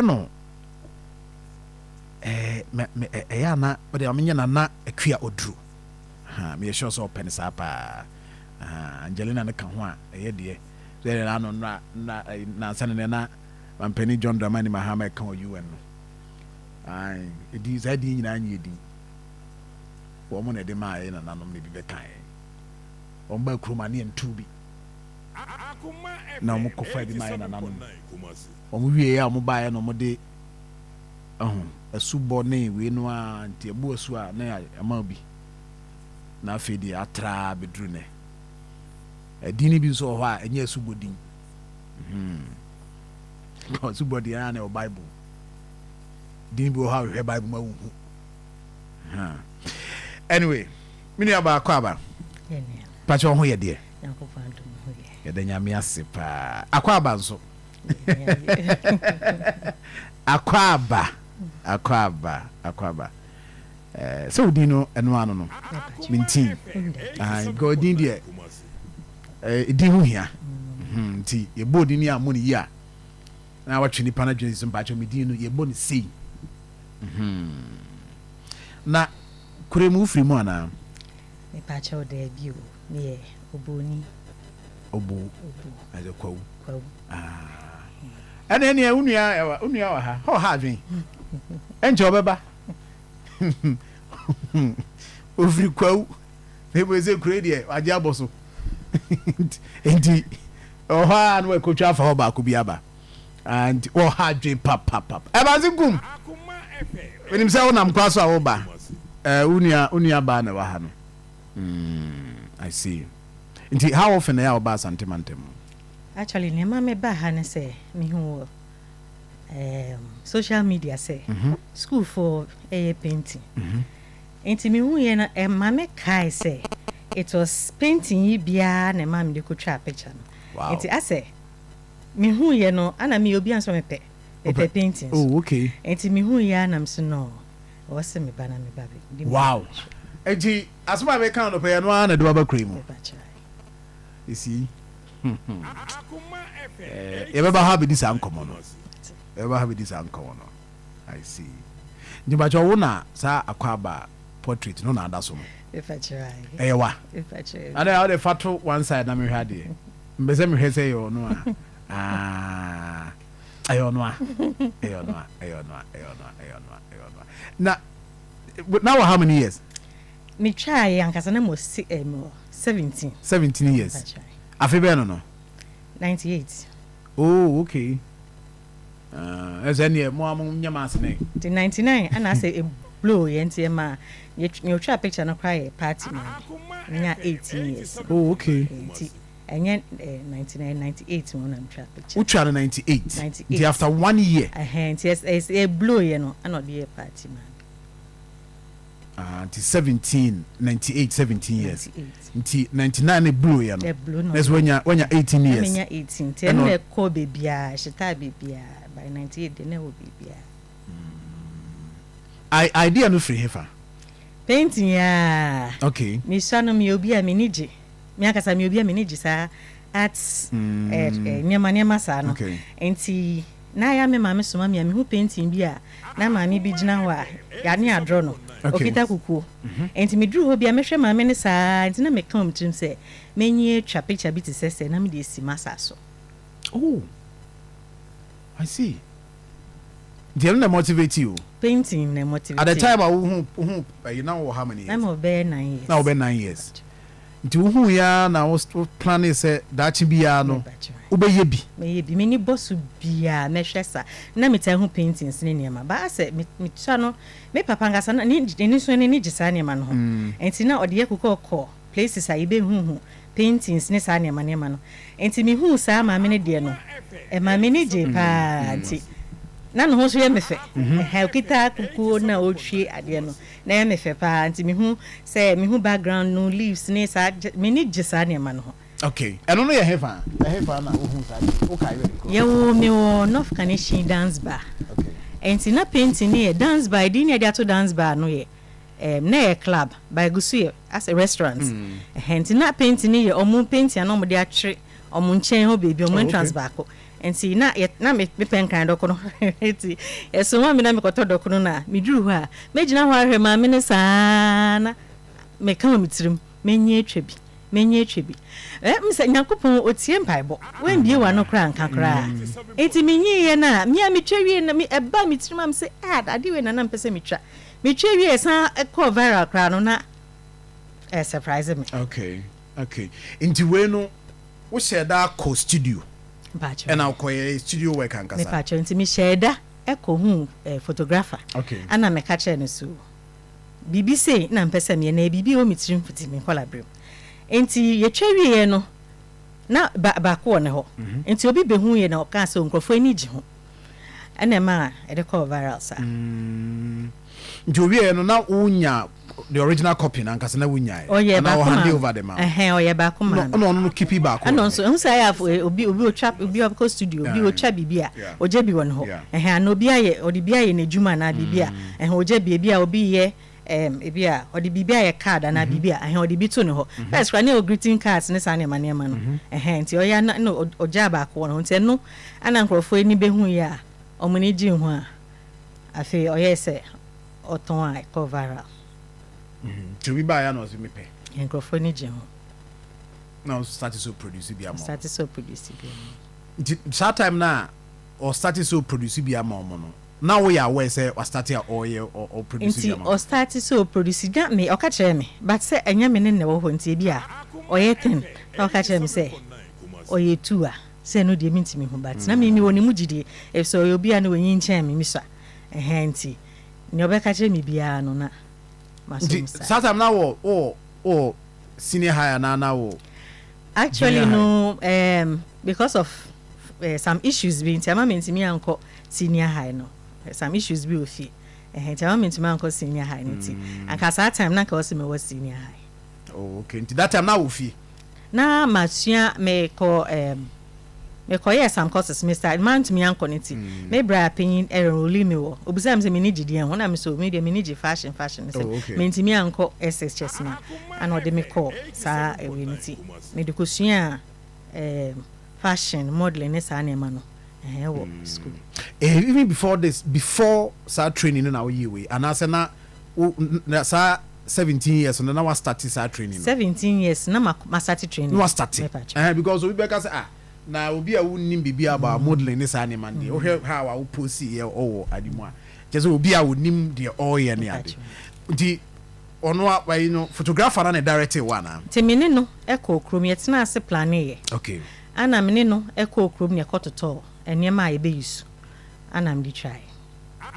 No ɛɛ mɛ mɛ ɛyɛ ana ɔde ame nyɛ Nana Akua Oduro ha. Meyɛ sure sɛ ɔpɛ no saa paa. Angelina no ka ho a, ɛyɛ deɛ sɛ ɛyɛ ano nra nra nansa ne na mampanin John Dramani Mahama ɛka wɔ UN no. Ae, ɛdin saa din nyinaa nyɛ din wɔn na ɛde maa yɛ nananom na ebi bɛka yɛn. Wɔn ba kurom a ne yɛn tu bi na wɔn kɔfa bi maa yɛ nananom. Wɔn wie a, wɔn baeɛ na wɔn de ɛho asubɔ ne wei no a, nti ɛbu asu a na ama bi na afei deɛ atra bɛduru nɛ. Ɛdin no bi nso wɔ hɔ a ɛnyɛ asubɔ din. Asubɔ deɛ na ɛwɔ Bible. Din bi wɔ hɔ a wɔhwɛ Bible ma wohu. Anyway, me nua baako aba pakyɛ ho yɛ deɛ, yɛda Nyame ase paa. Akɔ aba nso, akɔ aba, akɔ aba, akɔ aba. Sɛ wo din no ɛno ano no mentin because din deɛ, din ho hia, nti yɛbɔ din ni a mo ne yi a na watwe nipa no adwene so. Mpakyɛ me din no yɛbɔ no sei na kure mu wofiri mu anaa? Mepakyɛw, daabi o, meyɛ Oboni. Obo ɛsɛ Kwawu. Kwawu. Ɛna ɛnea wo nua wɔ ha hɔ ha adwen ɛnkyɛ ɔbɛba. Ofiri Kwawu na ebu sɛ kure deɛ wagye abɔ so, nti ɛwɔ hɔ a na wakotwa afa hɔ baako bi aba, nti wɔ ha adwen papapapa. Ɛbansi nkum menim sɛ wonam kwa so a woba. Wo nua baa na ɛwɔ ha no. I see. Nti how often na yɛ a woba Asante mantam? Actually, nneɛma meba ha ne sɛ mehu wɔ social media sɛ schoolfoɔ ɛyɛ painting, nti mehu yɛ no ɛma me kae sɛ it was painting yi biara na ɛma mede kɔtwa picture no. Nti asɛ mehu yɛ no ana meyɛ obi anso mepɛ painting so. Nti mehu yɛ anam so no ɔwɔ sɛ meba na meba bɛ. Wow, nti asɛm a meka no pɛ yɛ no ara na ɛde waba kuro yi mu ɛsi. Yɛbɛba ha bɛdi saa nkɔmmɔ no, yɛbɛba ha bɛdi saa nkɔmmɔ no. I see. Nti mpakyɛ wo na saa akɔ aba portrait no na ada so no ɛyɛ wa ade a wode fa to one side na mehwɛ adeɛ. Mbɛ sɛ mehwɛ sɛ ɛyɛ ɔno a. Ah, ɛyɛ ɔno a, ɛyɛ ɔno a, ɛyɛ ɔno a, ɛyɛ ɔno a, ɛyɛ ɔno a, ɛyɛ ɔno a. Na wɔ how many years? Metwaa yɛ ankasa na mo si mo 17. 17 years. Afe bɛɛ no? 98. Oh, okay. Ɛsɛ neɛ mo a mo nyɛ ma ase ne. Nti 99 ana asɛ blow yɛ, nti ɛma nea otwa picture no koraa yɛ party ma me menya 18 years. Nti ɛnyɛ 99, 98 mu na metwa picture. Wotwa no 98? 98. Nti after one year. Ɛhɛn, nti ɛsɛ blow yɛ no ana ɔde yɛ party ma me. Ah, nti 17, 98, 17 years. 98. Nti 99 ne blow yɛ no. Ɛblow no. Na sɛ wanya 18 na years. Menya 18, nti ɛno na ɛkɔ beebiaa, ɛhyɛtaa beebiaa. By 98 de na ɛwɔ beebiaa. Idea no firi hefa? Painting yaa. Mesua no, meyɛ obi a m'ani gye, me ankasa meyɛ obi a m'ani gye saa arts nneɛma saa no. Nti na ayɛ a me maame soma me a mehu painting bi a na maame bi gyina hɔ a yɛane adorɔ no, okita kukuo. Nti meduru hɔ bi a mɛhwɛ maame no saa, nti na meka wɔ me tirim sɛ menyi atwa picture bi te sɛ na mede asi m'asa so. Oh, I see. Nti ɛno na motivate you? Painting na motivate. At the time a wohu ɛyi na wɔ how many na years? Ma ɔbɛyɛ 9 years. Na wobɛ 9 years, nti wohu ya na wo plan sɛ daakye biara no wobɛyɛ bi. Mɛyɛ bi. M'ani bɔ so biaa mɛhwɛ sa na metaa hu paintings ne nneɛma baa sɛ metua no. Me papa nkasa na n'ani so n'ani gye saa nneɛma no ho, nti na ɔde yɛ kokɔ kɔ places a yɛbɛhuhu paintings ne saa nneɛma no. Nti mehuu saa maame no deɛ no, ɛma m'ani gye paa, nti na ne ho nso yɛ me fɛ. Ɛhɛ, okita kukuo na ɔretwie adeɛ no na ɛyɛ me fɛ paa, nti mehu sɛ mehu background no, leaves ne saa, m'ani gye saa nneɛma no ho. Okay, ɛno no yɛ hefa? Ɛhefa na wohu saa deɛ wokae baabi korɔ? Yɛwɔ me wɔ North Kaneshie Dance Bar. Nti na painting no yɛ dance bar ɛdin ne yɛde ato dance bar no yɛ na yɛ club but egu so yɛ as a restaurant. Ɛhɛn, nti na painting no yɛ ɔmo painting a na ɔmo de atwere ɔmo nkyɛn hɔ baabi, ɔmo entrance baako. Nti na yɛ na me mepɛ Nkran dɔkono nti yɛsoma me na mekɔtɔ dɔkono no a, meduru hɔ a, mɛgyina hɔ ahwɛ maame no saa ara na meka wɔ me tirim, mɛnya atwa bi, mɛnya atwa bi. Ɛ me sɛ Nyankopɔn ɔtie mpaebɔ, woambie w'ano koraa anka koraa. Nti menyiiɛ no a, me a metwa wie no, me ɛbaa me tirim a me sɛ ah adeɛ wei na na mepɛ sɛ metwa. Metwa wie ɛsan kɔɔ viral koraa no na ɛ surprise me. Okay, okay. Nti wei no Wo hyɛɛ da kɔ studio ɛna wo kɔ yɛ studio work ankasa? Mepakyɛw, nti me hyɛɛ da kɔ huu photographer ɛna me ka kyerɛɛ no so biribi sei na mpɛ sɛ meyɛ na ɛyɛ biribi a ɛwɔ me tirim fiti me nkɔla berɛ mu. Nti yɛtwa wieɛ no na ba baako wɔ ne hɔ nti obi bɛhuuiɛ na ɔkaa sɛ nkurɔfoɔ ani gye ho ɛna ɛmaa ɛde kɔɔ viral saa. Nti owieɛ no na wo nya the original copy no ankasa na wo nyaɛ Ɔyɛɛ anaa baako ɔ maa hande me over de ma wo? Ɛhɛn ɔyɛɛ baako maa Na me. ɔno no keepi baako Ɛna wɔ ne ɔnso hɔ. ɛhu sɛ ayɛ a eh, obi obi otwa obi ɔkɔ studio obi otwa biribi a Yeah. ɔgya bi wɔ ne hɔ Yeah. ɛhɛn anaa obi ayɛ ɔde bi ayɛ n'adwuma anaa biribi a ɛhɛn ɔgya bi ebi a obi yɛ ɛɛm ebi a ɔde biribi ayɛ card anaa biribi a ɛhɛn ɔde bi to ne hɔ first koraa na ɛwɔ greeting cards ne saa nneɛma nneɛma no ɛhɛn nti ɔyɛ a na na ɔgyaa baako wɔ ne hɔ nti ɛno ɛna nkurɔfoɔ ani bɛhuiɛ a wɔn ani gyee ho a Afei ɔyɛɛ sɛ ɔtɔn a ɛkɔɔ viral. Nti obi baeɛ a na ɔse mepɛ. Nkurɔfoɔ ani gye ho. Na ɔ starte sɛ ɔproduce bi ama wɔn. Ɔstarte sɛ ɔproduce bi ama wɔn. Nti saa time no a ɔstarte sɛ ɔproduce bi ama wɔn no, na woyɛ aware sɛ wastarte a ɔreyɛ ɔproduce bi Nti ama wɔn? ɔstarte sɛ ɔproduce na me ɔka kyerɛɛ me but sɛ ɛnyɛ me ne no na ɛwɔ hɔ nti ebi a ɔyɛ ten na ɔka kyerɛɛ me sɛ ɔyɛ two a. Sɛ ɛno deɛ mentumi hu but na me mewɔ ne mu gyidie efisɛ ɔyɛ obi a na wanyin kyɛn me mesua ɛhɛn nti nea ɔbɛka kyerɛ me biara no na masɔ Nti mu saa. saa time na wɔ wɔ wɔ senior high anaa na wɔ Actually junior high? no um, because of uh, some issues bi nti ama mentumi ankɔ senior high no, some issues bi wɔ fie ɛhɛn nti ama mentumi ankɔ senior high no nti anka saa time na anka ɛwɔ sɛ mewɔ senior high. Oh okay nti that time na wɔ fie? Na masua mekɔ ɛɛm mekɔyɛɛ some courses me start mantumi ankɔ no nti me bra panyin enrolli me wɔ obisaa me sɛ m'ani gye deɛn ho na me sɛ me deɛ m'ani gye fashion fashion me sɛ Oh okay. mentumi ankɔ SHS no ana ɔde me kɔɔ saa ɛwei no nti mede kɔsuaa ɛɛm fashion modeling ne saa nneɛma no ɛhɛn wɔ school. Eh, even before this before saa training no na woyɛɛ wei anaasɛ na wo na saa 17 years no na wa starte saa training no. 17 years na ma ma starte training Na wa starte me pakyɛ. Ɛhɛn because obi bɛka sɛ ah na obi a wonnim biribi about modeling ne saa nneɛma no deɛ wohwɛ how a wo post yɛ ɔwɔ ade mu a kyerɛ sɛ obi a onim deɛ ɔreyɛ ne ade nti ɔno a wayi no photographer na na direct wo anaa. Nti me ne no kɔɔ kurom yɛ tenaa ase planee yɛ. Okay. Ana me ne no kɔɔ kurom na yɛkɔ totɔɔ nneɛma a yɛbɛ use ana mede twaeɛ.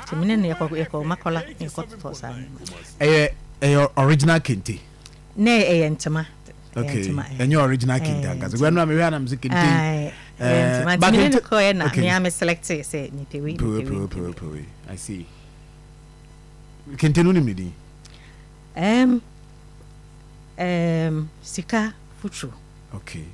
Nti me ne no yɛkɔ yɛkɔ Makola na yɛkɔ totɔ saa nneɛma no. Ɛyɛ ɛyɛ original kente. Na ɛyɛ ntoma. Ɛyɛ Okay, ntoma. Ɛyɛ ɛnyɛ original kente ɛyɛ ankasa. ntoma. Wɛno a mehwɛ a na mese kente yi. Ae, ɛyɛ Eh, ntoma. Nti but me ne no kente kɔɛ na okay. me ara me selectee sɛ mepɛ wei, Mepɛ wei, mepɛ wei, pɛ wei, mepɛ pɛ wei, wei. pɛ wei. I see. Kente no wonim ne din? Ɛɛm, ɛɛm, sika futuro. Okay.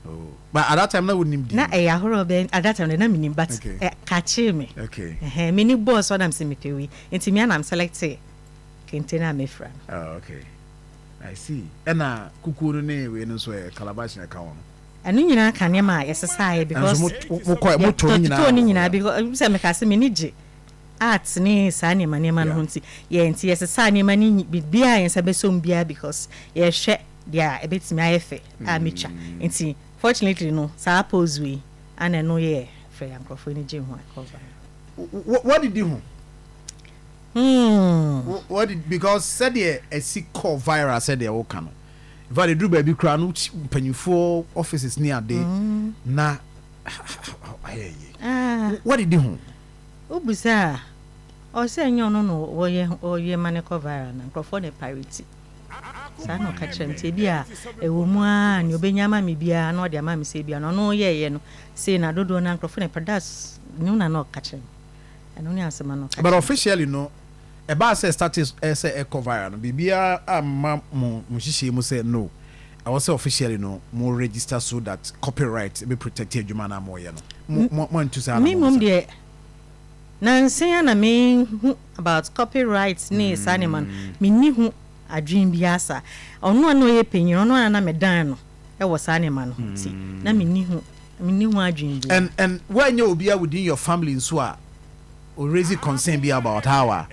Oh. But at that time na wonim din. Na ɛyɛ ahorow bɛn at that time na menim but okay. eh, kakyee me. Okay. Eh, me ni bɔɔ so na mesɛ mepɛ wei. Nti me anam select kente na mefira no. Oh, okay. I see. Ɛna kukuo no ne wei no nso ɛ calabash na ɛka ho no. Ɛno nyinaa ka nneɛma a yɛsesaeɛ because yɛtotoo ne nyinaa because sɛ meka sɛ m'ani gye art ne saa nneɛma nneɛma no ho nti yɛ nti yɛsesaa nneɛma no biribiara yɛn nsa bɛsɔ mu biara because yɛhwɛ deɛ a ɛbɛtumi ayɛ fɛ a metwa nti fortunately no saa pose wei ana ɛno yɛ fɛ a nkurɔfoɔ ani gye ho a ɛkɔ viral. Wadidi ho? Hmm. Wadidi because sɛdeɛ ɛsi kɔ viral sɛdeɛ woka no in fact ɛduru baabi koraa no mpanyinfoɔ offices ne ade na ayɛ yie. Wadidi ho? Wobisa a ɔsɛ ɛnyɛ ɔno na ɔyɛ ɔyɛ ma no kɔ viral na nkurɔfoɔ na pirate. Saa na ɔka kyerɛɛ me. Nti ebia ɛwɔ mu ara a nea ɔbɛnya ama me biara na ɔde ama me sɛ ebia na ɔno yɛeɛ no sei na dodoɔ no ara nkurɔfoɔ na ɛpɛ. That's no na na ɔka kyerɛ me. Ɛno ne asɛm a na ɔka But kyerɛ me. officially no, ɛbaa sɛ started sɛ ɛkɔ viral no, biribiara amma mo mo nhyehyɛe mu sɛ no, ɛwɔ sɛ officially no mo register so that copyright bɛ protect adwuma no a moreyɛ no. Mo mo moantu saa Me anammɔn no mmom saa? deɛ, Nansa yi ara na mehu about copy right ne saa nneɛma no, menni ho adwene biara saa. Ɔno a na ɔyɛ panyin no, ɔno ara na na medan no wɔ saa nneɛma no ho nti, na menni ho Menni ho adwene biara. And woannya obiara within your family nso a o raise concern bi about how a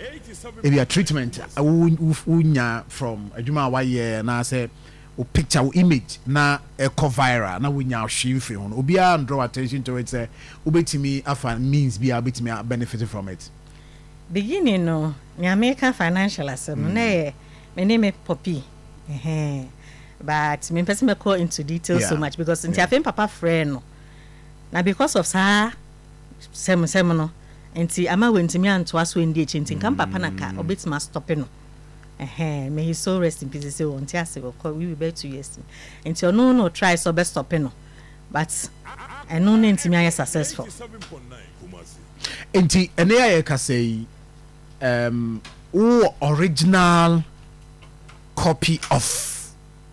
ebia treatment a wo wonya from adwuma a wayɛ anaasɛ wo picture wo image na ɛkɔ viral na wonya hwee mfiri ho no, obiara ndraw attention to it sɛ wobɛtumi afa means bi a wobɛtumi a benefit from it? Beginning no, nea meka financial asɛm no, na ɛyɛ me ne me puppy, ɛhɛn, but mempɛ sɛ mɛkɔ into details so much because nti afei me papa frɛɛ no, na because of saa sɛm sɛm no nti ama wantumi antoa so andi akyi, nti nka me papa na nka ɔbɛtumi astɔpe no, ɛhɛn, may his soul rest in peace, sɛ ɔnte ase, ɔkɔ wiwi bɛyɛ 2 years nti ɔno na ɔtry sɛ ɔbɛstɔpe no, but ɛno no ntumi ayɛ successful. Nti ɛnɛ a yɛkasa yi, wowɔ original copy of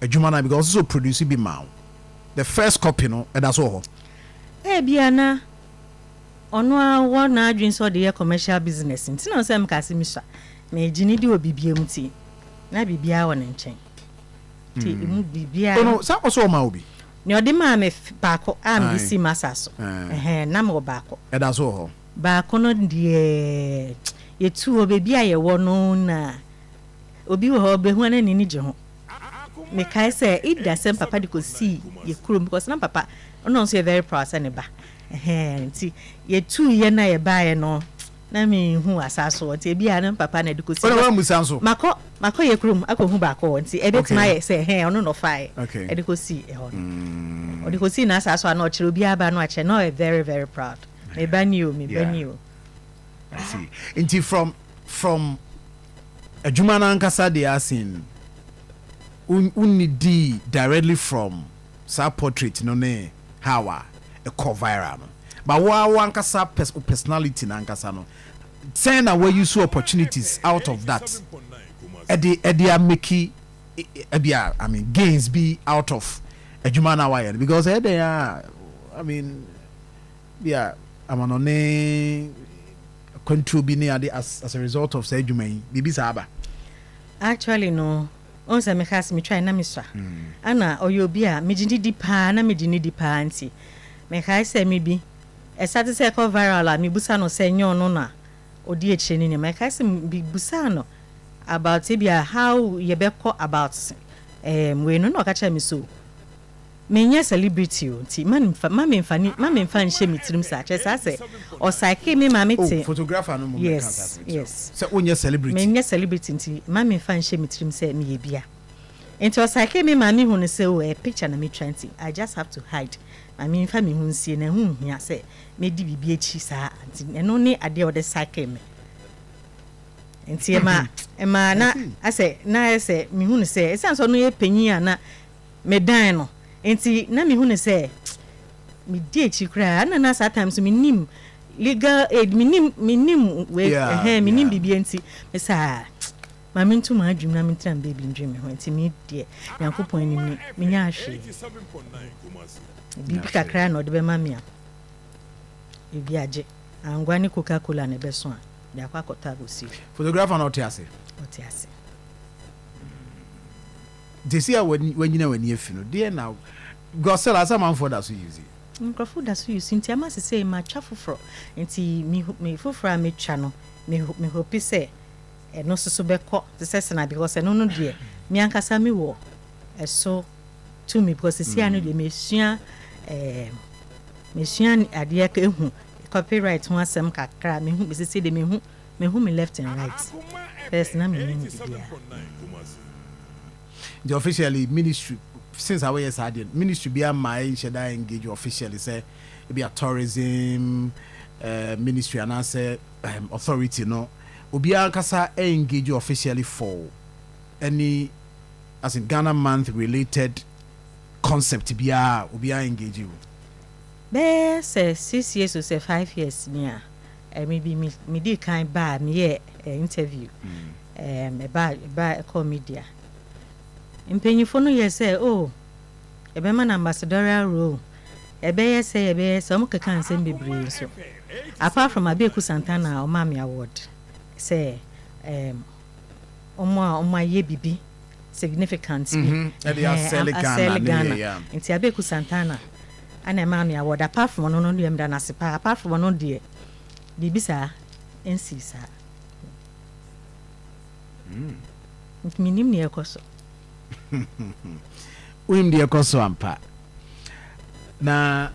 adwuma no because ɔso produce bi ma wo, the first copy no ɛda so wɔ hɔ? Ebia na ɔno a wɔ n'adwene sɛ ɔde yɛ commercial business, nti na ɔsɛ mka se misua megye ne di wɔ biribiara mu, ti na biribiara wɔ ne nkyɛn, nti emu biribiara. Ɔno sɛ ɔsɛ ɔma wo bi? Nea ɔde maa me baako a mede si masa so, ɛhɛn, na mewɔ baako. Ɛda so wɔ hɔ? Baako no deɛ, yɛtu hɔ baabi a yɛwɔ no, na obi wɔ hɔ ɔbɛhu a na n'ani gye ho. Mekae sɛ ida sɛ papa de kɔsii yɛ kurom because na papa ɔno nso yɛ very proud sɛ ne ba, ɛhɛn, nti yɛtu yɛ na yɛbaeɛ no na mehu asa so, nti ebi a na papa na de kɔsi. Ɔna wamusa nso? Makɔ yɛ kurom akɔhu baako wɔ, nti ɛbɛtumi ayɛ sɛ ɛhɛn, ɔno na ɔfaeɛ ɛde kɔsii ɛhɔ no. Ɔde kɔsii n'asa so a na ɔkyerɛ obiara ba no akyerɛ na ɔyɛ very very proud, me ba ni o, me ba ni o. I see. Nti from adwuma no ankasa deɛ, asin wonnidi directly from saa portrait no ne how a ɛkɔ viral no, but wo a wo ankasa personality no ankasa no, sɛn na wayi so opportunities out of that ɛde amake ɛbi, I mean, gains bi out of adwuma no a wayɛ no? Because ɛyɛ dɛn a, I mean, bi a amanɔne akwantuo bi ne ade as a result of saa adwuma yi, biribi saa aba? Actually no, ɔn sɛ meka sɛ metwae na mesua ana ɔyɛ obi a megye ne di paa na megye ne di paa, nti mekae sɛ mebi ɛsate sɛ ɛkɔ viral a, mebusa no sɛ nyɛ ɔno na ɔdi akyire no nneɛma. Ɛkae sɛ mebusaa no about ebi a how yɛbɛkɔ about wei no, na ɔka kyerɛ me so menyɛ celebrity o, nti ma memfa ma memfa ni ma memfa nhyɛ me tirim saa, kyerɛ saa sɛ ɔsaeke me maame te. Oh, photographer no mo? Yes. Sɛ wonyɛ celebrity. Menyɛ celebrity, nti ma memfa nhyɛ me tirim sɛ meyɛ bia, nti ɔsaeke me maame hu no sɛ o, ɛyɛ picture na metwa, nti I just have to hide, ma memfa me ho nsie na ɛho nhia sɛ medi biribi akyi saa. Nti ɛno ne adeɛ a ɔde saeke me, nti ɛma na asɛ na ayɛ sɛ mehu no sɛ ɛsiane sɛ ɔno yɛ panyin a na medan no, nti na mehu no sɛ medi akyi koraa na saa time so menim legal aid, menim wei, ɛhɛn, menim biribi, nti mesaa ma mento ma adwuma na mentena me baabi ndwene me ho. Nti me deɛ, Nyankopɔn anim ni, menya ahwee. Biribi kakra na ɔde bɛma me a, ebi agye angwa ne Coca Cola na ɛbɛso a de akɔ akɔtɔ akɔsi. Photographer na ɔte ase? Ɔte ase. Nti si a wanyina w'ani afi no deɛ na gɔsɛl asɛ amanfoɔ da so use? Nkurɔfo da so use, nti ama sesei matwa foforɔ, nti me foforɔ a metwa no, me hope sɛ ɛno nso so bɛkɔ te sɛ sena, because ɛno no deɛ, me ankasa me wɔ ɛso tumi, because sisi ano deɛ mesua adeɛ ehu copyright ho asɛm kakra. Mehu sisi de mehu me left and right. First na menim biribiara. Nti officially ministry, since a wɔyɛ saa deɛ, ministry bi ama nhyɛ da engage officially sɛ ebi a tourism ministry anaasɛ authority no, obiara ankasa engage officially for any, as in Ghana Month related concept biara, obiara engage you? Bɛyɛ sɛ 6 years o sɛ 5 years ni a ɛmi bi mi di kan ba a meyɛ interview, ɛba ɛkɔ media, mpanyinfo no yɛ sɛ oh, ɛbɛma no ambassadorial role, ɛbɛyɛ sɛ ɔmo keka nsɛm bebree nso, apart from Abeku Santana a ɔma me award sɛ ɔmo a ɔmo ayɛ bibi significant bi. Ɛde asɛle Ghana Ghana. Nti Abeku Santana. Ɛna ɛmaa me award. Apart from ɔno no deɛ, meda no ase paa. Apart from ɔno deɛ, biribi saa ɛnsii saa. Nti menim deɛ ɛkɔ so. Wonim deɛ ɛkɔ so ampa. Na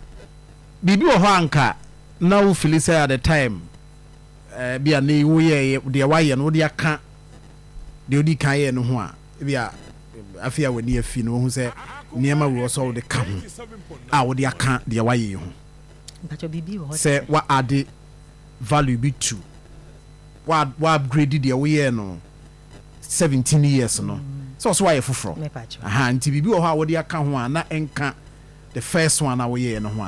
biribi wɔ hɔ anka na wo feel sɛ at the time bi a ne woyɛ deɛ wayɛ no, wode aka deɛ wodi kan yɛ no ho a, bi a afei a w'ani afi no, wohu sɛ nneɛma wei wɔ sɛ wode ka ho a, wode aka deɛ wayɛ yi ho? Mpakyɛ, biribi wɔ hɔ sɛ wa add value bi to wa upgrade deɛ woyɛɛ no 17 years no, sɛ ɔsɛ wayɛ foforɔ. Mepakyɛ. Aha, nti biribi wɔ hɔ a wode aka ho a na ɛnka the first one a woyɛɛ no ho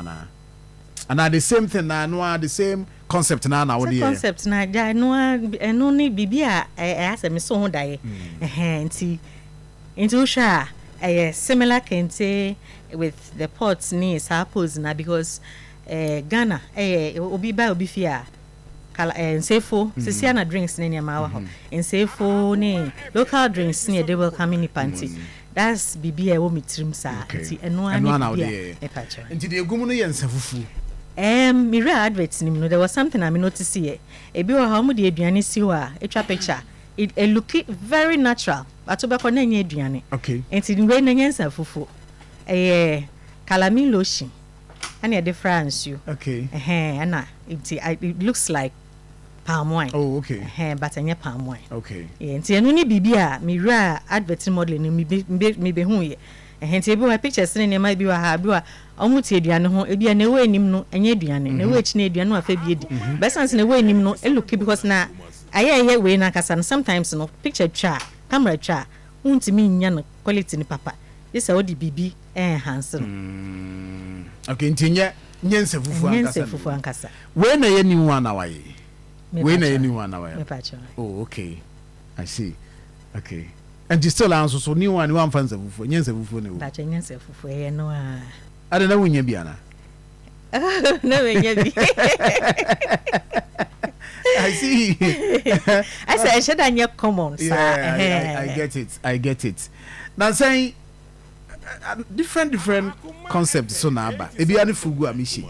anaa the same thing na ɛno a, the same concept na wode sɛ yɛɛ? Concept na agya, ɛno a, ɛno ne biribi a ɛyɛ sɛ meso ho daeɛ. Ɛhɛn, nti wohwɛ a, ɛyɛ similar kente with the pot ne saa pose na because Ghana ɛyɛ obi ba obi fie a, kala nsefo sisi na drinks ne nneɛma wɔ hɔ, nsefo ne local drinks ne yɛde welcome nipa, nti that's biribi a ɛwɔ me tirim saa. Nti ɛno ara ɛno ne ara na wode biribi yɛɛ. A mepa kyerɛ. Nti deɛ egu mu no yɛ nsa fufuo? Me advert nim no, there was something I me notice yɛ. Ebi wɔ hɔ a, wɔn de aduane si hɔ a, etwa picture, it look very natural, but wobɛkɔ na ɛnyɛ aduane. Nti wei na ɛnyɛ nsa fufuo, ɛyɛ calamine lotion ɛna yɛde fra nsuo. Ɛhɛn, ɛna nti it looks like palm wine. Ɛhɛn, but ɛnyɛ palm wine. Yeah, nti ɛno ne biribi a mewura advert modeling no mebehu yɛ. Ɛhɛn, nti ebi wɔ ha, pictures ne nneɛma bi wɔ ha bi wɔ a ɔmo te aduane ho, ebi a na ɛwɔ anim no ɛnyɛ aduane, na ɛwɔ akyi no aduane no afa bi edi bɛsan sɛ na ɛwɔ anim no ɛ look, because na ayɛ ɛyɛ wei nankasa no, sometimes no picture twa a, camera twa a, wontumi nya no quality no papa gye sɛ wode biribi enhance no. Okay, nti nyɛ nsa fufuo ɛnyɛ ankasa nsɛ fufuo ankasa. Wei na ɛyɛ new one na wayɛ? Wei na ɛyɛ new one na wayɛ? Mepakyɛ. Oh, okay, I see. Okay, nti still a nso so new one wamfa nsa fufuo, nyɛ nsa fufuo na ɛwɔ mu? Mepakyɛ, nyɛ nsɛ fufuo, ɛyɛ no a. Ade na wonya bi ana? Na menya bi. I see. Ɛsɛ ɛhyɛ da nyɛ common saa. Yeah, I get it, I get it. Na sɛn different different concept so na aba, ebi ne fugu a mehyɛ.